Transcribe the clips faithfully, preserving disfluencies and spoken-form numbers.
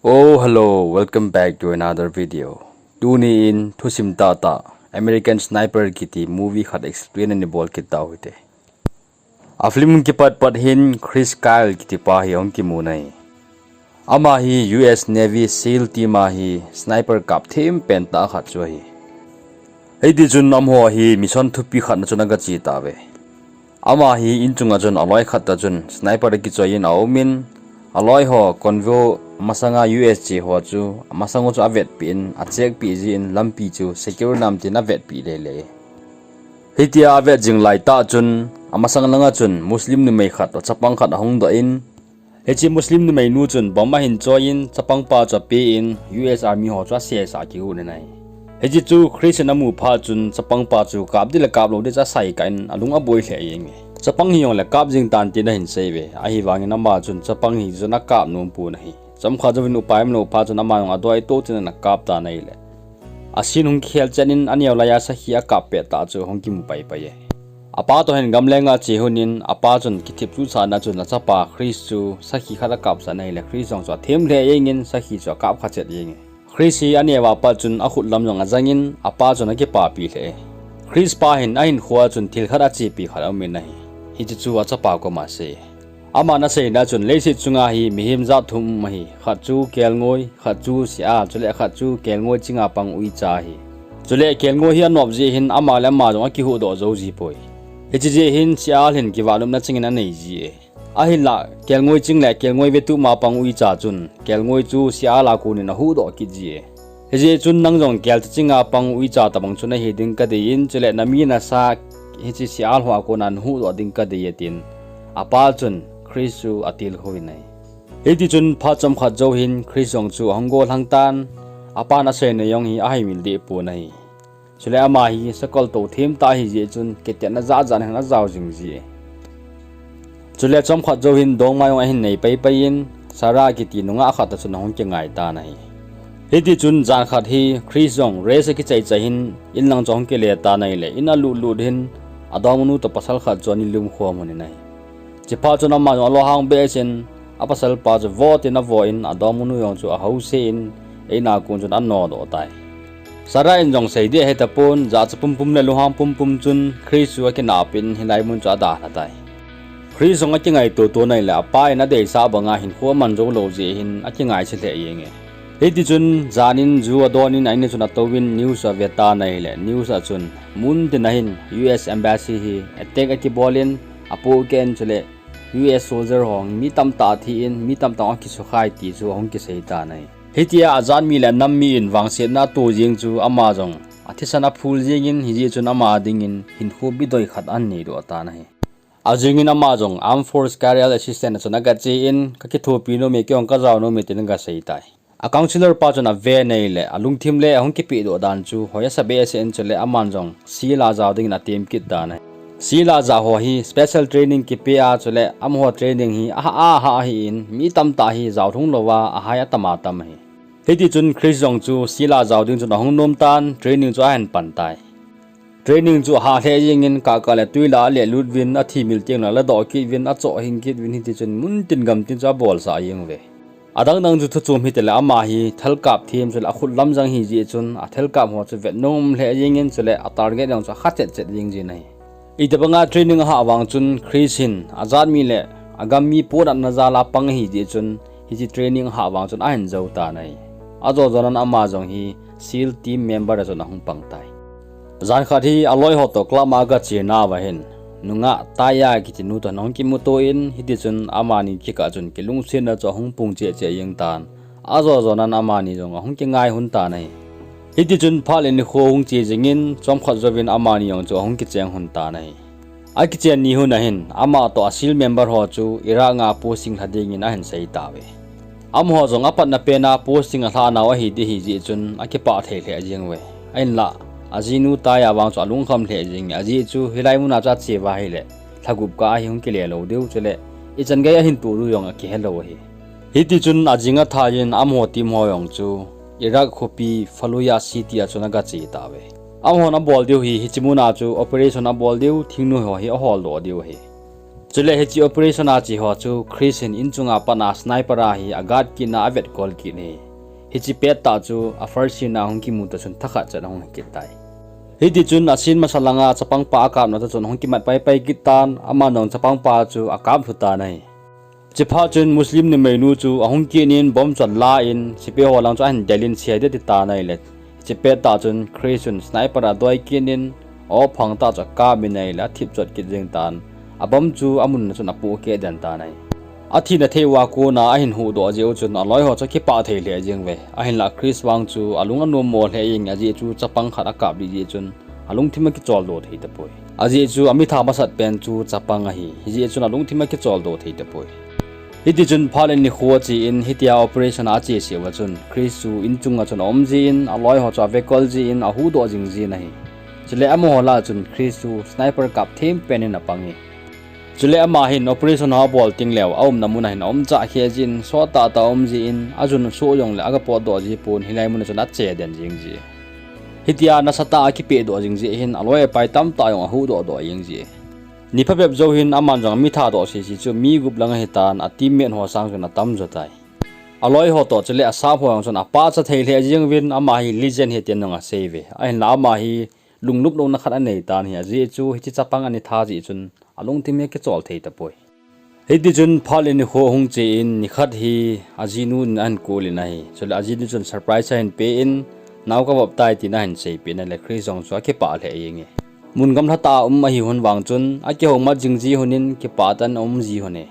Oh, hello, welcome back to another video. Tuni in thusim tahtah American Sniper kiti movie khat explain ana bol kit tau hite. A film kipat pat hin Chris Kyle kiti pa hi ahung kimu nai. Ama hi U S Navy SEAL team a hi sniper kap them pen tah khat chu ahi. Hiti chun amaho hi mission thupi khat na chun aga che tauve. Ama hi in chunga chun aloi khat toh chun sniper a kichoi in aumin, aloi ho convoy masanga U S che ho chu amasang u chu avetpi in, acheck pi jin lampi chu secure nam tin avetpi lele. Hitia avet jing lai tah chun amasang langa chun Muslim numei khat toh chapang khat ahung doh in, hiche Muslim numei nu chun bomb ahin choi in, chapang pa chu ape in, U S Army ho chu asesa kiu nai. Hiche chu Chris in amu phat chun chapang pa chu kap ding le kap lou ding chu asai kah in alung aboi lheh jenge. Chapang hi jong le kap jing tan tin ahin seive. Ahivangin ama chun chapang hi chun akap nom pon ahi. Chomkhat jouvin upai umlou phat chun ama jong adoi to tin ana kap tan ahile, a scene hung kikhel chet in aneo laiya sakhi akap pet tah chu hung kimu paipai e. Apa toh hin gamlenga che hun in apa chun kithip chu chana chun achapa Chris chu sakhi khat akap chan ahile Chris jong chu athem lheh jengin sakhi chu akap kha chet jenge. Chris hi aneo a pat chun akhut lam jong ajangin apa chun akipapi lheh e. Chris pa hin ahinkhoa chun thil khat achepi khat aumin ahi. Hiche chu achapa koma asei. Aman aseina chun leiset chunga hi mihem jat thum um ahi. Khat chu kelngoi, khat chu sial, chule khat chu kelngoi chinga pang uicha ahi. Chule kelngoi hi anop jeh hin ama le ama jong akihuhdoh jou ji poi. Hiche jeh hin sial hin kivahlupna chingin anei ji e. Ahinlah kelngoi ching le kelngoi vetup ma pang uicha chun kelngoi chu sial a konin ahuhdoh kit ji e. Hijeh chun nang jong kelcha chinga pang uicha tobang chu nahi ding kadei in, chule nami nasa hiche sial ho a kona nahuhdoh ding kadei e tin, apa chun Chris chu atilkhou in ahi. Hiti chun phat chomkhat jou hin Chris jong chu ahung gollhang tan, apan aseina jong hi ahaimil deh pon ahi. Chule ama hi sakol tou them tah ahijeh chun kitetna jat jat in ajao jing ji e. Chule chomkhat jou hin dongma jong ahin nei paipai in, Sarah kiti nungah khat toh chun ahung kingai tan ahi. Hiti chun jan khat hi Chris jong race akichai chai hin in lang chu ahung kile tan ahile, in alut lut hin adongmanu toh pasal khat chu ana lumkhom un ahi. Chuphat chun ama jong alunghang behseh in, apasal pa chu vo tin avo in, adongmanu jong chu ahouse in, in a kon chun anodoh tai. Sarah in jong sei ding ahetapon, jachat pumpum le lunghang pumpum chun Chris chu akinahpin hilai mun chu adalha tai. Chris jong akingaito to ahile, apa in adeisah banga hinkho aman jou lou jeh hin akingaicha lheh jenge. Hiti chun jan in ju adon in a in a chun atouvin news chu ave tan ahile, news a chun muntina hin U S embassy hi attack akibol in, apohkeh in, chule U S soldier ho mi tamtah athi in, mi tamtah akisokhai ti chu ahung kisei tan ahi. Hitia ajat mi le anam mi in vangsetna ato jeng chu ama jong athisan aphul jengin, hijeh chun ama dingin hinkho bidoi khat ahin neidoh tan ahi. Ajingin ama jong Armed Force Career Assistant a chun agache in, kakithopi nom e, kei jong kajao nom e tin agasei tai. A counselor pa chun ave ahile, alungthim le ahung kipehdoh dan chu hoi asa behseh in, chule aman jong SEAL a jao dingin atem kit tan ahi. SEAL a jao ho hi special training kipe a, chule amaho training hi ahah a hah ahin, mi tamtah hi jao lhung louva ahai atam atam ahi. Hiti chun Chris jong chu SEAL a jao ding chun ahung nom tan, training chu ahin pan tai. Training chu ahah lheh jengin, kahkah le twi lah a alelut uvin, athimil teng le aladoh kit uvin, achoh hing kit uvin, hiti chun muntin gamtin chu abolsah jeng uve. Adang dang chu thuchom hitale, ama hi thalkap them chule akhut lam jang ahijeh chun, athalkap ho chu vetnom lheh jengin, chule a target jong chu akha chet chet jeng jin ahi. Itobanga training ahah vang chun Chris hin ajat mi le agam mi ponatna jal a pang ahijeh chun, hiche training ahah vang chun ahin jou tan ahi. Ajo jonan ama jong hi SEAL team member a chun ahung pang tai. Jan khat hi aloi ho toh club a agache nauva hin, nungah Taya kiti nu toh ahung kimuto in, hiti chun amani kikah chun kilungsetna chu ahung pung cheh cheh jeng tan. Ajo jonan amani jong ahung kingai lhon tan ahi. Hiti chun phat le nikho hung che jengin, chomkhat jouvin amani jong chu ahung kicheng lhon tan ahi. Akichen ni hun ahin, ama toh a SEAL member ho chu Iraq a posting lha dingin ahin sei tauve. Amaho jong apatna pena posting alhah nau ahi ding ahijeh chun akipah thei lheh jeng uve. Ahinlah, ajinu Taya vang chu alungkham lheh jenge, ajeh chu hilai muna chu ache uva ahile, lha gup kah a hi hung kile lou diu, chule ichan gei ahin toh diu jong akihe lou ahi. Hiti chun ajing athah in amaho team ho jong chu Iraq khopi Fallujah city a chun agache tauve. Amahon abol diu hi, hiche muna chu operation abol diu, thingnoi ho hi aholdoh diu ahi. Chule hiche operation a che ho chu Chris hin inchunga pat a sniper a hi a guard kit na a vetkol kit in ahi. Hiche pettah chu a first scene a hung kimu toh chun thakhat chet ahung hi kit tai. Hitichun a scene masa langa chapangpa a kapna toh chun ahung kimat paipai kit tan, aman jong chapangpa chu a kap lhu tan ahi. Chuphat chun Muslim numeinu chu ahung kit in bomb chu alan, sepai ho lang chu ahin del in, sia ding ati tan ahile, hiche pettah chun Chris chun sniper a doi kit in, aw phang tah chu akap in ahile, athip chot kit jeng tan. A bomb chu amun na chun apohkeh den tan ahi. Athina thei uva kona ahin huhdoh jeh u chun aloi ho chu akipah thei lheh jeng uve. Ahinlah Chris vang chu alung anom mo lheh jeng in, ajeh chu chapang khat akap lih jeh chun alungthim akicholdo thei tapoi. Ajeh chu amitha masat pen chu chapang ahi. Hijeh chun alungthim akicholdo thei tapoi. Hitichun phat le nikho ache in, hitia operation a ache seh uva chun Chris chu inchunga chun aum jin, aloi ho chu avekol jin, ahuhdoh jing jin ahi. Chule amaho lah a chun Chris chu sniper kap them pen in apang e. Chule ama hin operation ho abol teng leh aumna mun a hin aumchah kheh jin, sot tahtah aum jin, ajun soh jongle aga potdoh ji pon, hilai mun a chun ache den jing ji. Hitia nasatah a akipehdoh jing jeh hin aloi apai tamtah jong ahuhdoh doh jing ji. Ni phabep jou hin aman jong amitha doh sese chu mi gup lang ahitan, a teammate ho sang chun atam jo tai. Aloi ho toh chule asap ho jong chun apachat thei lheh jeng uvin, ama hi legend ahi tin jong asei uve. Ahinla ama hi lungluplouna khat anei tan ahi, ajeh chu hiche chapang ana tha jeh chun alungthim hi akichol thei tapoi. Hitichun phat le nikho ahung che in, nikhat hi ajinu in ahin call in ahi. Chule ajinu chun surprise ahin pe in, nao kavop tai tin ahin seipeh in ahile Chris jong chu akipah lheh jenge. Mun gamlha tah a um ahi hon vang chun akihoumat jing ji hon in, kipah tah in aum ji hon e.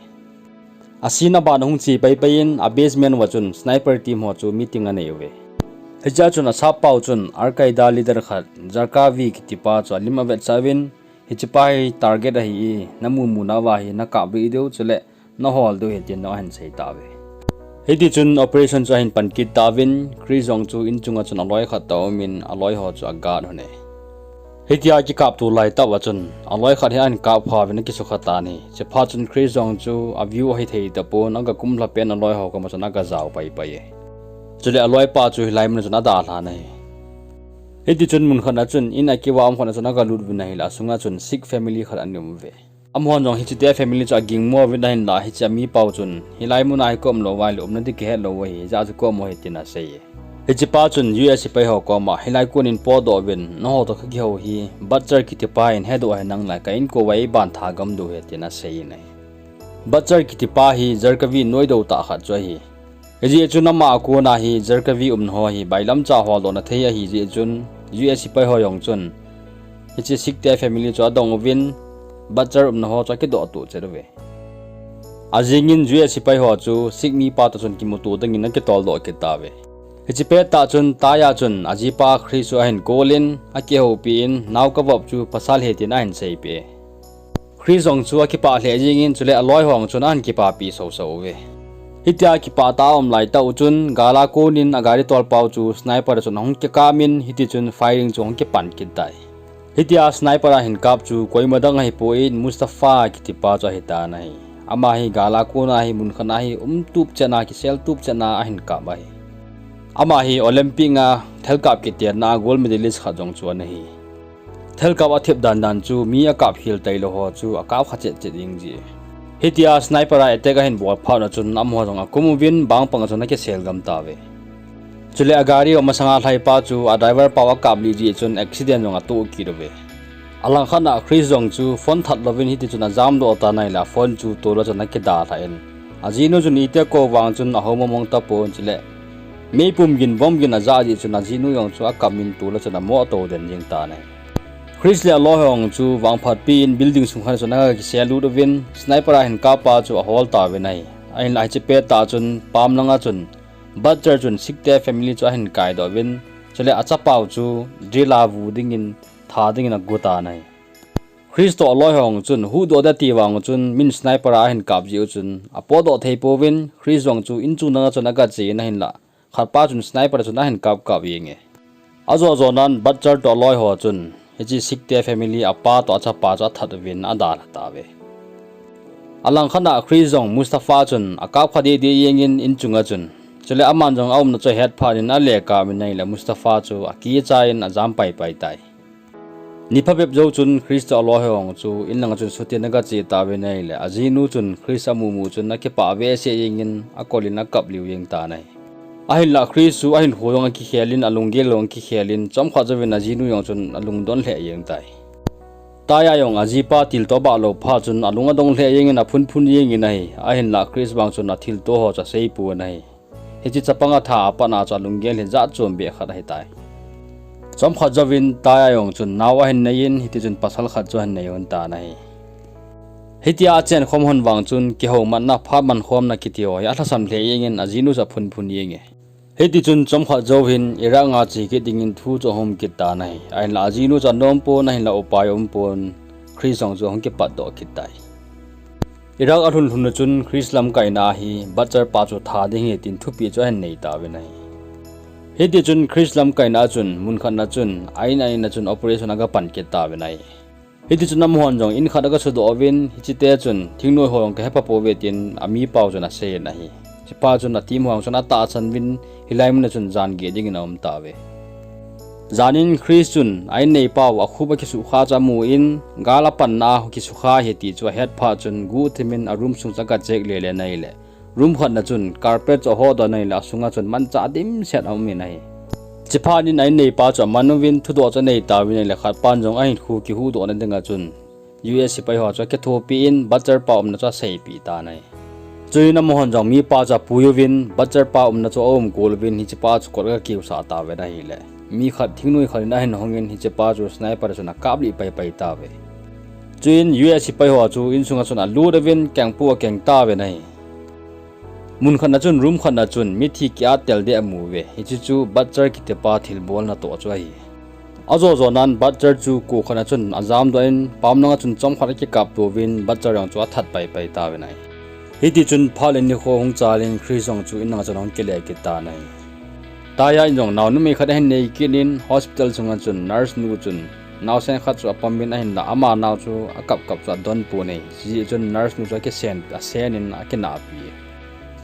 A scene aban ahung che paipai in, a basement uva chun sniper team ho chu meeting anei uve. Hichea chun asap pau chun Al Qaeda leader khat Zarqawi kitipa chu alim avetsah uvin, hichepa hi target ahi e, namu mu nauva hi nakap lih diu chule nahol diu ahi tin jong ahin sei tauve. Hitichun operation chu ahin pan kit tauvin, Chris jong chu inchunga chun aloi khat toh aumin, aloi ho chu a guard hon e. Hitia kikapto laitah uva chun aloi khat hi ahin kap kha uvin akisukha tan ahi. Chuphat chun Chris jong chu a view ahithei tapon, aga kumlha pen aloi ho koma chun aga jao paipai e. Chule aloipa chu hilai mun a chun adalhan ahi. Hitichun mun khat na chun in akiva um khat na chun aga lut uvin ahile, asunga chun Sikh family khat ana um uve. Amahon jong hichete family chu agingmo uvin ahinla, hiche amipau chun hilai muna hi kaum lou uva ahile umna ding kihet lou u ahi, ijeh chu kaum u ahi tin asei e. Hichepa chun U S sepai ho koma hilai konin potdoh uvin, nangho toh kakihou hi Butcher kitipa in hedoh ahi, nang la ka inko uva eiban thagam diu ahi tin asei in ahi. Butcher kitipa hi Zarqawi noidou tah khat chu ahi. Hijeh chun ama a kona hi Zarqawi umna ho hi bailamcha holdohna thei ahi jeh chun, U S sepai ho jong chun hiche Sikh te family chu adong uvin, Butcher umna ho chu akidoh toh chet uve. Ajingin U S sepai ho chu Sikh mipa toh chun kimuto dingin akitoldoh kit tauve. Hiche pettah chun Taya chun ajipa Chris chu ahin call in, akihoupi in, nao kavop chu pasal ahi tin ahin seipeh e. Chris jong chu akipah lheh jengin, chule aloi ho jong chun ahin kipapi soso uve. Hitia kipah tah a aum laitah u chun, gal a konin agari tolpau chu sniper chun ahung kikap in, hitichun firing chu ahung kipan kit tai. Hitia sniper a hin kap chu koima dang ahipoi, Mustafa kitipa chu ahitan ahi. Ama hi gal a kona hi mun khat na hi umtup chetna, kiseltup chetna ahin kap ahi. Ama hi Olympic a thalkap kitenna a gold medalist khat jong chu ana hi. Thalkap athep dandan chu mi akap khel tailou ho chu akap kha chetchet jeng ji. Hitia sniper a attack ahin bol phat na chun amaho jong akum uvin, bang pang a chun akisel gam tauve. Chule agari u masanga lhaipa chu a driver pau akap lih jeh chun accident jong atoh kit uve. Alangkhat na Chris jong chu phone that louvin hitichun ajamdoh tan ahile phone chu tola chun akidalhan, ajinu chun iti akou vang chun ahou momong tapon, chule meipum gin bomb gin ajah jeh chun ajinu jong chu akap in tola chun amoh tou den jeng tan ahi. Chris le aloi ho jong chu vangphatpi in building sung khat chun aga kiselut uvin, sniper a hin kappa chu ahol tauvin ahi. Ahinla hiche pettah chun pam langa chun Butcher chun Sikh te family chu ahin kaidoh uvin, chule achapau chu drill a vu dingin, tha dingin agu tan ahi. Chris toh aloi ho jong chun huhdoh ding ati vang chun min sniper a ahin kap jeh u chun apotdoh thei pouvin, Chris jong chu inchung danga chun aga che in ahinla khatpa chun sniper chun ahin kap kap jenge. Ajo jonan Butcher toh aloi ho chun hiche Sikh te family apa toh achapa chu athat uvin adalha tauve. Alangkhat na Chris jong Mustafa chun akap kha deh deh jengin inchunga chun, chule aman jong aumna chu ahet phat in ale kap in ahile Mustafa chu akicha in ajam paipai tai. Ni phabep jou chun Chris toh aloi ho chu in langa chun sutin aga che tauvin ahile, ajinu chun Chris amu mu chun akipah behseh jengin akolin akap liu jeng tan ahi. Ahinlah Chris chu ahinkho jong akikhelin, alunggel jong akikhelin, chomkhat jouvin ajinu jong chun alungdon lheh jeng tai. Taya jong ajipa thilto abah lou phat chun alung adong lheh jengin aphunphun jengin ahi. Ahinlah Chris vang chun athilto ho chu aseipon ahi. Hiche chapang atha apat a chu alunggel hi jat chom beh khat ahitai. Chomkhat jouvin Taya jong chun nao ahin neiyin, hitichun pasal khat chu ahin nei lhon tan ahi. Hitia achen khom lhon vang chun kihoumatna, phat man khomna kiti ho hi alhasam lheh jengin ajinu chu aphunphun jenge. Hitichun chomkhat jouvin Iraq a che kit dingin thu chu ahung um kit tan ahi. Ahinlah ajinu chu anom pon, ahinlah upai aumpon, Chris jong chu ahung kipatdoh kit tai. Iraq alhun lhun a chun Chris lamkaina a hi Butcher pa chu tha ding ahi tin thupeh chu ahin nei tauvin ahi. Hitichun Chris lamkaina a chun munkhat na chun a in a in a chun operation aga pan kit tauvin ahi. Hitichun amahon jong in khat aga sudoh uvin, hiche te chun thingnoi ho jong kahe pha pouve tin amipau chun aseiyin ahi. Hichepa chun ateam ho jong chun atahsan uvin, hilai mun a chun jan geh dingin aum tauve. Janin Chris chun a in neipau akhup akisukha chu amun, gal apanna a kisukha ahi ti chu ahet phat chun guhthim in a room sung chu aga check lele in ahile, room khat na chun carpet chu ahodoh in ahile, asunga chun manchah dimset aumin ahi. Hichephat in a in neipa chu aman uvin thudoh chu anei tauvin ahile, khatpan jong ahinkho kihuhdohna dinga chun U S sepai ho chu akithopi in Butcher pa umna chu aseipeh tan ahi. Chuin amahon jong mipa chu apui uvin Butcher pa umna chu aumkol uvin hichepa chu kot aga kiusah tauvin ahile, mi khat thingnoi khat in ahin hongin hichepa chu sniper chun akaplih paipai tauve. Chuin U S sepai ho chu insunga chun alut uvin kengpu akeng tauvin ahi. Munkhat na chun room khat na chun mithi ki-at tel deh amu uve. Hiche chu Butcher kitipa thilbolna toh chu ahi. Ajo jonan Butcher chu ko khat na chun ajamdoh in pamlanga chun chomkhat akikapto uvin Butcher jong chu athat paipai tauvin ahi. Hitichun phat le nikho hung chalin Chris jong chu in langa chun ahung kile kit tan ahi. Taya in jong nao numei khat ahin nei kit in hospital sunga chun nurse nu chun naosen khat chu apom in ahinlah ama nao chu akap kap chu adon pon ahi. Hijeh chun nurse nu chu akisen, asen in akinahpi.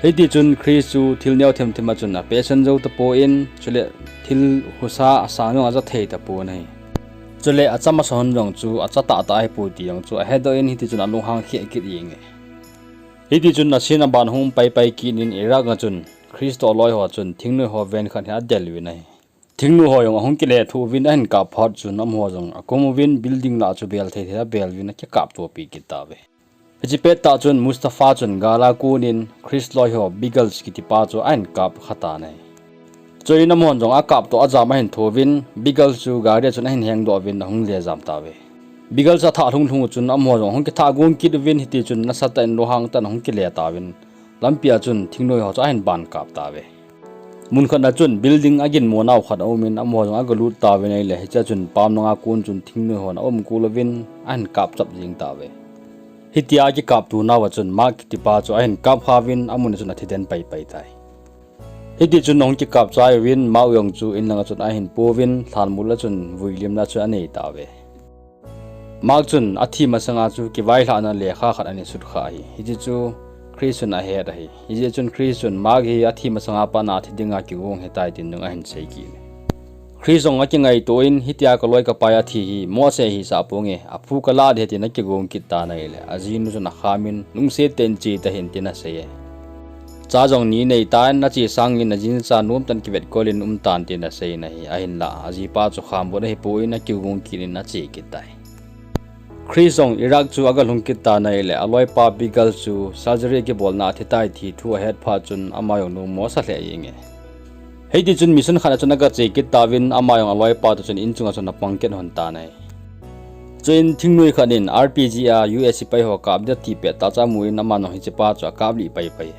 Hitichun Chris chu thil neo themthem a chun apatient jou tapon, chule thil husa asang jong aja thei tapon ahi. Chule acham asa hon jong chu acha tahtah ahipoi ti jong chu ahedoh in hitichun alunghang kheh kit jenge. Hitichun asin aban hung paipai kit in Iraq a chun Chris toh aloi ho chun thingnoi ho ven khat hi adel uvin ahi. Thingnoi ho jong ahung kilethuh uvin ahin kap phat chun amaho jong akum uvin building lah chu bel thei thei abel uvin akikaptopi kit tauve. Hiche pettah chun Mustafa chun gal a konin Chris loi ho Biggles kitipa chu ahin kap kha tan ahi. Chuin amahon jong akaptoh ajam ahin thouvin Biggles chu gari a chun ahin hengdoh uvin ahung le jam tauve. Biggles athah lhung lhung u chun amaho jong ahung kithah gong kit uvin hitichun nasatah in lunghang tah in ahung kile tauvin lampia chun thingnoi ho chu ahin ban kap tauve. Munkhat na chun building aginmo nau khat aumin amaho jong agalut tauvin ahile hichea chun pamlanga kon chun thingnoi hon aumkol uvin ahin kapchap jeng tauve. Hitia akikapto nauva chun Mark kitipa chu ahin kap khauvin amun a chun athi den paipai tai. Hitichun ahung kikapchai uvin Mark jong chu in langa chun ahin pouvin lhanmol a chun vuilimna chu anei tauve. Mark chun athi masanga chu kivailhahna lekha khat ana sutkhah ahi. Hiche chu Chris chun ahet ahi. Hijeh chun Chris chun Mark hi athi masanga pat a thi dinga kigong ahitai tin jong ahin sei kit e. Chris jong akingaito in hitia kaloi kapai athi hi mohseh hisah ponge, aphu kalah ding ahi tin akigong kit tan ahile ajinu chun akhamin lungset tah in che tahih in tin asei e. Cha jong ni nei tan, nache sangin najinu cha nomtah in kivetkol in um tan tin asei in ahi. Ahinlah ajipa chu khambut ahipoi in akigong kit in ache kit tai. Chris jong Iraq chu agalhung kit tan ahile aloipa Biggles chu surgery kibolna a thitai ti thu ahet phat chun ama jong lungmosa lheh jenge. Hitichun mission khat a chun agache kit tauvin ama jong aloipa toh chun inchunga chun apang kit lhon tan ahi. Chuin thingnoi khat in R P G a U S sepai ho kap ding ati pettah chu amu in aman jong hichepa chu akaplih paipai.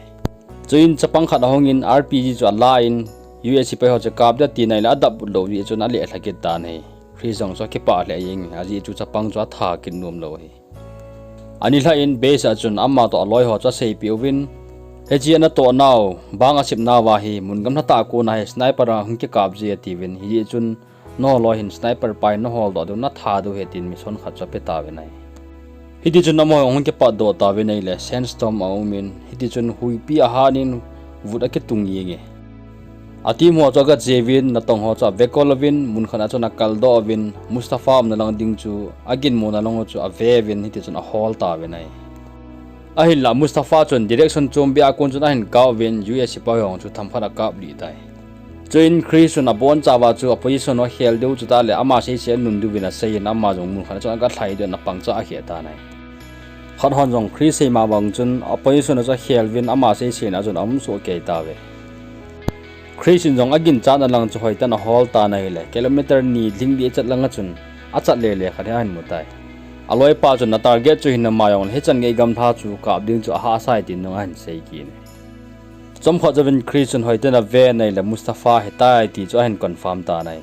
Chuin chapang khat ahungin R P G chu alan U S sepai ho chu kap ding ati naile adap lou jeh chun alehlha kit tan ahi. Chris jong chu akipah lheh jenge, ajeh chu chapang chu atha kit nom lou ahi. Anilhah in base a chun ama toh aloi ho chu aseipeh uvin, hiche natoh nau, bang asep nauva hi mun gamlhatah a kona hi sniper a hung kikap ji atiuvin, hijeh chun nangho loi hin sniper pa in naholdoh diu, natha diu ahi tin mission khat chu ape tauvin ahi. Hitichun amaho jong ahung kipatdoh tauvin ahile sandstorm aumin, hitichun huipi ahanin vut akitung jenge. A team ho chu aga che uvin, natong ho chu ave kol uvin, mun khat a chun akal doh uvin, Mustafa umna lang ding chu, aginmo na lang u chu ave uvin, hiti chun ahol tauvin ahi. Ahinlah Mustafa chun direction chom beh a kon chun ahin kap uvin, U S sepai ho chu themkhat akap lih tai. Chuin Chris chun abon chauva chu a position u akhel diu chu tah le ama seisei a nun diuvin asei in ama jong mun khat a chun aga lhai diu in apang cha akhel tan ahi. Khat hon jong Chris seima bang chun a position u chu akhel uvin ama seisei na chun aum soh kei tauve. Chris in jong aginchat na lang chu hoiten ahol tan ahile, kilometer ni lhing beh chet lang a chun achat lele khat hi ahin mu tai. Aloipa chun a target chu hinam jongle hichan gei gamla chu kap ding chu ahahsa e tin jong ahin sei kit in ahi. Chomkhat jouvin Chris chun hoiten ave in ahile Mustafa ahitai ti chu ahin confirm tan ahi.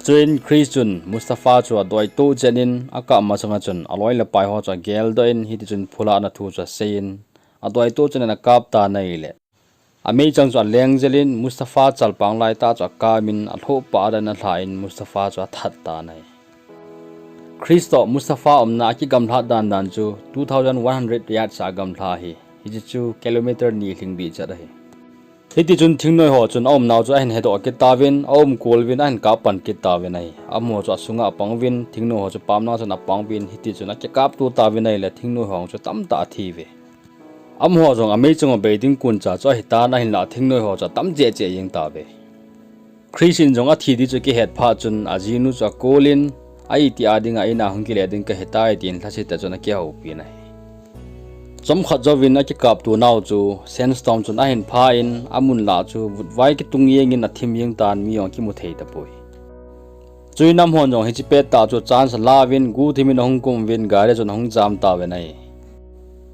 Chuin Chris chun Mustafa chu adoi toh chen in akap masang a chun aloi le pai ho chu agel doh in hiti chun phulhahna thu chu asei in adoi toh chen in akap tan ahile, ameichang chu aleng jel in Mustafa chalpang lai tah chu akam in alhoh pah a dan alha in Mustafa chu athat tan ahi. Chris toh Mustafa umna akigamlat dan dan chu two thousand one hundred yards a gamla ahi. Hiche chu kilometer ni lhing beh chet ahi. Hiti chun thingnoi ho chun aumnau chu ahin hedoh kit tauvin, aum kol uvin ahin kap pan kit tauvin ahi. Amaho chu asunga apang uvin, thingnoi ho chu pamna chun apang uvin, hiti chun akikap to tauvin ahile thingnoi ho chu tamtah athi uve. Amaho jong ameichang u bei ding kon cha chu ahitan ahinlah thingnoi ho chu atam cheh cheh jeng tauve. Chris in jong athi di chu akihet phat chun ajinu chu akol in, a iti a dinga in a hung kile ding kahitai tin lhasetah chun akihoupi in ahi. Chomkhat jouvin akikap to nau chu sandstorm chun ahin pha in amun lah chu vutvai kitung jeng in athim jeng tan mi jong akimu thei tapoi. Chuin amahon jong hiche pettah chu chance ala uvin guhthim in ahung kum uvin gari chun ahung jam tauvin ahi.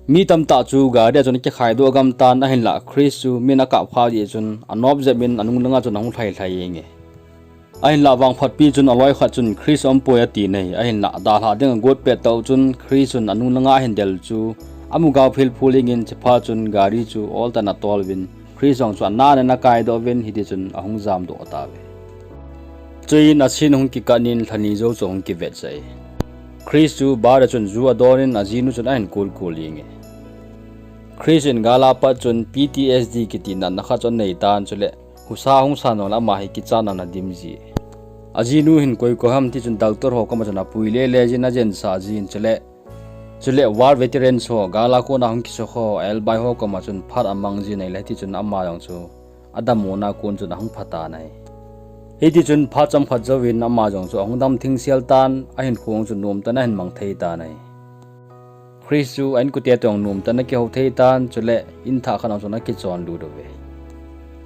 Mi tamtah chu gari a chun akikhai doh gam tan ahinlah Chris chu min akap kha jeh chun anop jep in anung langa chun ahung lhai lhai jenge. Ahinlah vangphatpi chun aloi khat chun Chris aumpoi atin ahi, ahinlah dalhah ding agot pet tah u chun Chris chun anung langa ahin del chu amu gao philphul jeng in chuphat chun gari chu oltah in atol uvin Chris jong chu anan in akaidoh uvin hiti chun ahung jamdoh tauve. Chuin a scene ahung kikat in lhani jou chu ahung kivetsah e. Chris chu bar a chun ju adon in ajinu chun ahin kolkol jenge. Chris in gal a pat chun P T S D kiti natna khat chu anei tan chule husa hung san jongle ama hi kichatna in adim ji. Ajinu hin koi koi ham ti chun doctor ho koma chun apui lele jin ajensah jin chule, chule war veterans ho gal a kona hung kisukha ho elbai ho koma chun phat amang jin ahile hiti chun ama jong chu adammo na kon chun ahung pha tan ahi. Hiti chun phat chomkhat jouvin ama jong chu ahung dam thingsel tan ahinkho chu nomtah in ahin mang thei tan ahi. Chris chu a inkote toh jong nomtah in akihou thei tan chule in thah khat a jong chun akichon lut uve.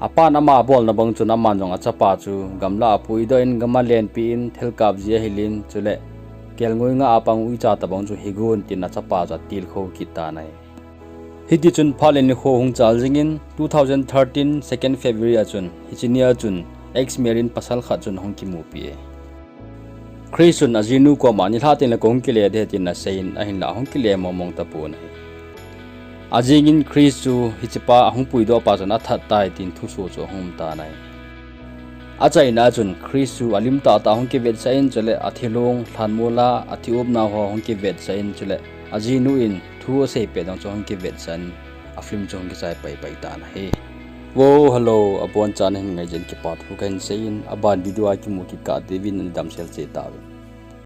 Apan ama abolna bang chun aman jong achapa chu gamlah a apuidoh in gam alenpeh in thilkap ji ahil in chule kelngoi nga a pang uicha tobang chu higon tin achapa chu atilkhou kit tan ahi. Hiti chun phat le nikho hung chal jingin two thousand thirteen second February a chun hiche nia chun ex-marine pasal khat chun ahung kimupi e. Chris chun ajinu koma nilhah tengle kahung kile ding ahi tin aseiyin ahinlah ahung kile mongmong tapon ahi. Ajingin Chris chu hichepa ahung puidoh pa chun athat tai tin thuso chu ahung um tan ahi. Achaina a chun Chris chu alim tahtah ahung kivetsah in chule athilong, lhanmol a, athi-opna ho ahung kivetsah in chule ajinu in thu asei pet jong chu ahung kivetsah in a film chu ahung kichai paipai tan ahi. Wo, hello, abonchan nahin ngai jeh in kipa thu kahin seiyin, aban video a kimu kit kah diuvin nadamsel cheh tauvin.